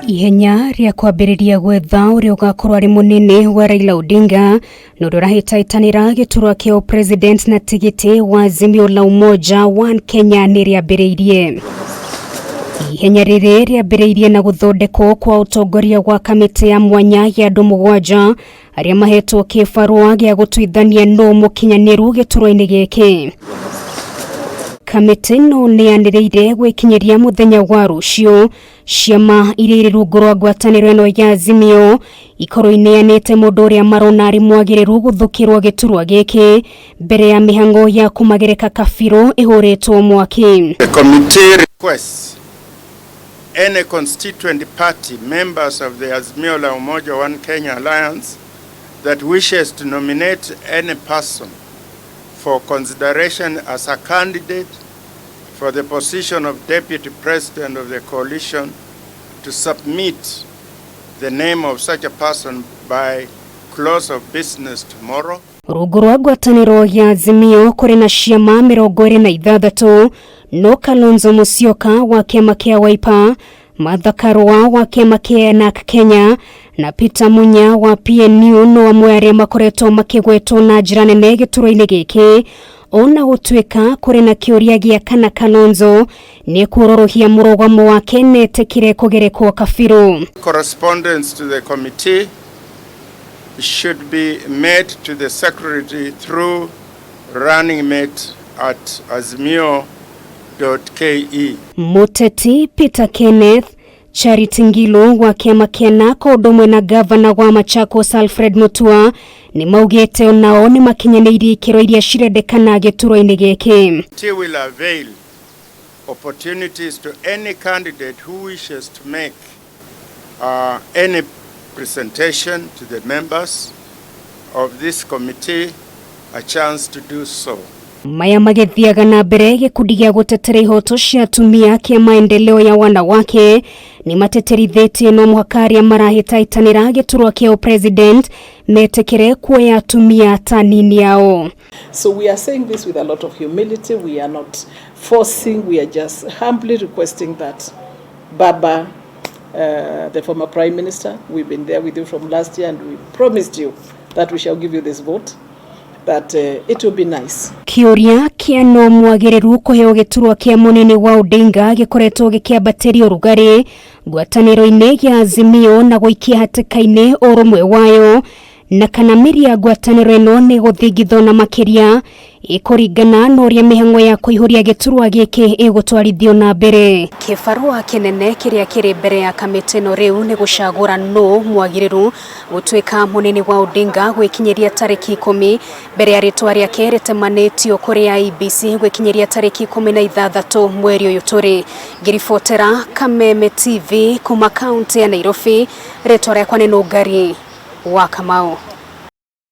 Ihenya rĩa kwambĩrĩria gwetha ũrĩa ũgakorwo arĩ mũnene wa Raila Odinga na ũrĩa ũrahĩtahĩtanĩra gĩturwa kĩa ũpresident na tigiti wa Azimio la Umoja One Kenya nĩ rĩambĩrĩirie. Ihenya rĩrĩ rĩambĩrĩirie na gũthondekwo kwa ũtongoria wa kamĩtĩ ya mwanya ya andũ 7 arĩa mahetwo kĩbarũa gĩa gũtuithania nũ mũkinyanĩru gĩturwa-inĩ gĩkĩ. Kamĩtĩ ĩno nĩ yanĩrĩire gwĩkinyĩria mũthenya wa rũciũ ciama iria irĩ rungu rwa ngwatanĩro ĩno ya Azimio ikorwo ineanĩte mũndũ ũrĩa marona arĩ mwagĩrĩru gũthukĩrwo gĩturwa gĩkĩ mbere ya mĩhang'o ya kũmagereka kabirũ ĩhũrĩtwo mwaki. The committee requests any constituent party members of the Azimio la Umoja One Kenya Alliance that wishes to nominate any person for consideration as a candidate for the position of Deputy President of the coalition to submit the name of such a person by close of business tomorrow. Rungu rwa ngwatanĩro ya Azimio kũrĩ na ciama 26, no Kalonzo Musyoka wa kĩama kĩa Wiper, Martha Karua wa kĩama kĩa NARC Kenya na Peter Munya wa PNU no amwe arĩa makoretwo makĩgwetwo na njĩra nene gĩturwa-inĩ gĩkĩ, ona gũtuĩka kũrĩ na kĩũria gĩa kana Kalonzo nĩ kuororohia mũrũgamo wake netĩkĩre kũgerekwo kabirũ. Correspondence to the committee should be made to the secretary through running mate at azimio.ke. Mũteti Peter Kenneth, Charity Ngilu wa kĩama kĩa NARC o ũndũ ũmwe na gavana wa Machakos Alfred Mutua nĩ maugĩte onao nĩ makinyanĩirie ikĩro iria cirendekana gĩturwa-inĩ gĩkĩ. Committee will avail opportunities to any candidate who wishes to make any presentation to the members of this committee a chance to do so. Maya magĩthiaga na mbere, gĩkundi gĩa gũtetera ihoto cia atumia kĩa Maendeleo ya Wanawake nĩ mateterithĩtie no mũhaka arĩa marahĩtahĩtanĩra gĩturwa kĩa ũpresident metĩkĩre kuoya atumia ta nini yao. So we are saying this with a lot of humility. We are not forcing, we are just humbly requesting that Baba, the former Prime Minister, we've been there with you from last year and we promised you that we shall give you this vote, that it will be nice. Kĩũria kĩa no mwagĩrĩru kũheo gĩturwa kĩa mũnene wa Odinga gĩkoretwo gĩkĩambatĩria ũrugarĩ ngwatanĩro-inĩ ya Azimio na gũikia hatĩka-inĩ ũrũmwe wayo, na kana mĩri ya ngwatanĩro ĩno nĩ gũthingithwo na makĩria ĩkũringana na ũrĩa mĩhang'o ya kũihũria gĩturwa gĩkĩ ĩgũtwarithio na mbere. Kĩbarũa kĩnene kĩrĩa kĩrĩ mbere ya kamĩtĩ ĩno rĩu nĩ gũcagũra nũ mwagĩrĩru gũtuĩka mũnene wa Odinga gwĩkinyĩria tarĩki 10 mbere ya rĩtwa rĩake rĩtemanĩtio kũrĩ IEBC gwĩkinyĩria tarĩki 16 mweri ũyũ tũrĩ. Ngĩribotera Kameme TV kuma kaunti ya Nairobi, rĩtwa rĩakwa nĩ Nũngari wa Kamau.